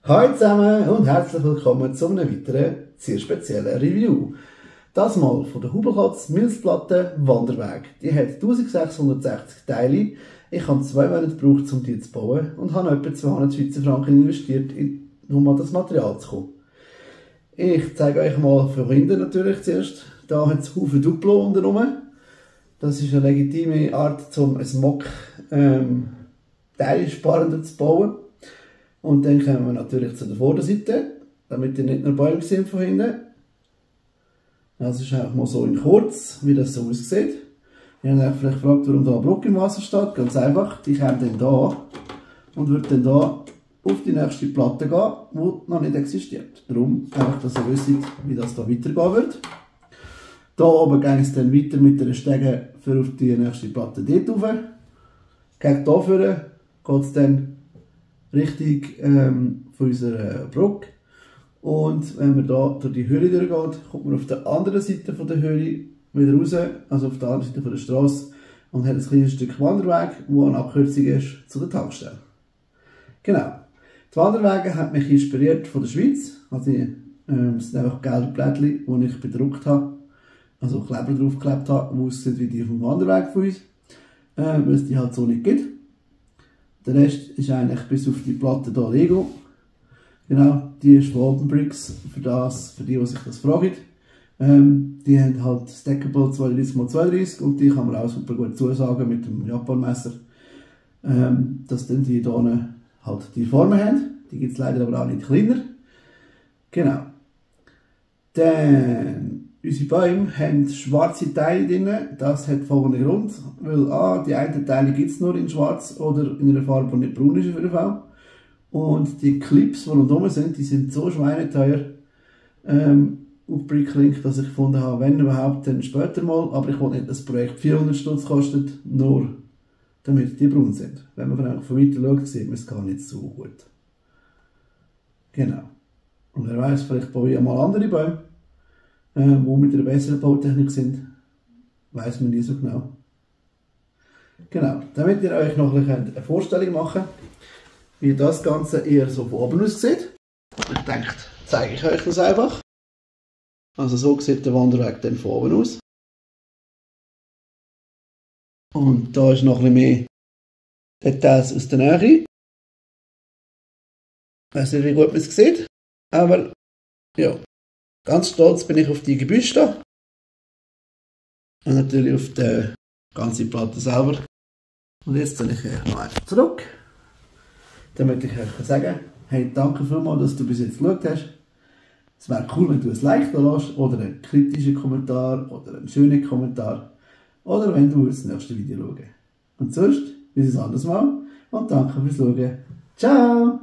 Hallo zusammen und herzlich willkommen zu einem weiteren sehr speziellen Review. Das mal von der Hubelklotz Milzplatte Wanderweg. Die hat 1660 Teile. Ich habe 2 Monate gebraucht, um die zu bauen und habe etwa 200 Schweizer Franken investiert, um an das Material zu kommen. Ich zeige euch mal von hinten natürlich zuerst. Da hat es Haufen Duplo unten rum. Das ist eine legitime Art, um ein Mock teilsparender zu bauen. Und dann kommen wir natürlich zu der Vorderseite, damit ihr nicht nur Bäume sind von hinten. Das ist einfach mal so in kurz, wie das so aussieht. Ihr habt euch vielleicht gefragt, warum da eine Brücke im Wasser steht. Ganz einfach, die kommt dann da und wird dann da auf die nächste Platte gehen, die noch nicht existiert. Darum einfach, dass ihr wisst, wie das da weitergehen wird. Da oben geht es dann weiter mit einer Stege für auf die nächste Platte dort rauf. Gegen hier vorne geht es dann Richtung von unserer Brücke. Und wenn man da durch die Höhle durchgeht, kommt man auf der anderen Seite von der Höhle wieder raus, also auf der anderen Seite von der Straße, und hat ein kleines Stück Wanderweg, wo eine Abkürzung ist zu der Tankstelle. Genau. Die Wanderwege haben mich inspiriert von der Schweiz. Also, es sind einfach gelbe Blättchen, die ich bedruckt habe, also Kleber draufgeklebt habe, die aussehen wie die vom Wanderweg von uns, weil es die halt so nicht gibt. Der Rest ist eigentlich bis auf die Platte hier Lego. Genau, die ist von Open Bricks, für die sich das fragen. Die haben halt Stackable 32×32 und die kann man auch super gut zusagen mit dem Japanmesser. Dass dann die hier halt die Formen haben. Die gibt es leider aber auch nicht kleiner. Genau. Dann, unsere Bäume haben schwarze Teile drin. Das hat folgenden Grund, weil die einen Teile gibt es nur in schwarz oder in einer Farbe, die nicht braun ist auf jeden Fall. Und die Clips, die rundherum sind, die sind so schweineteuer auf Bricklink, dass ich gefunden habe, wenn überhaupt, dann später mal. Aber ich will nicht, dass das Projekt 400 Stutz kostet, nur damit die braun sind. Wenn man von weiter schaut, sieht man es gar nicht so gut. Genau. Und wer weiß, vielleicht baue ich ja mal andere Bäume, die mit einer besseren Bautechnik sind. Weiß man nie so genau. Genau, damit ihr euch noch eine Vorstellung machen könnt, wie das Ganze eher so von oben aussieht. Ich denke, zeige ich euch das einfach. Also so sieht der Wanderweg dann von oben aus. Und da ist noch ein bisschen mehr Details aus der Nähe. Ich weiß nicht, wie gut man es sieht, aber ja, ganz stolz bin ich auf die Gebüste und natürlich auf die ganze Platte selber. Und jetzt ziehe ich euch noch einfach zurück, damit ich euch sagen, hey, danke vielmals, dass du bis jetzt geschaut hast. Es wäre cool, wenn du ein Like da lässt oder einen kritischen Kommentar oder einen schönen Kommentar oder wenn du das nächste Video schaust. Und sonst, bis ein anderes Mal und danke fürs Schauen. Ciao!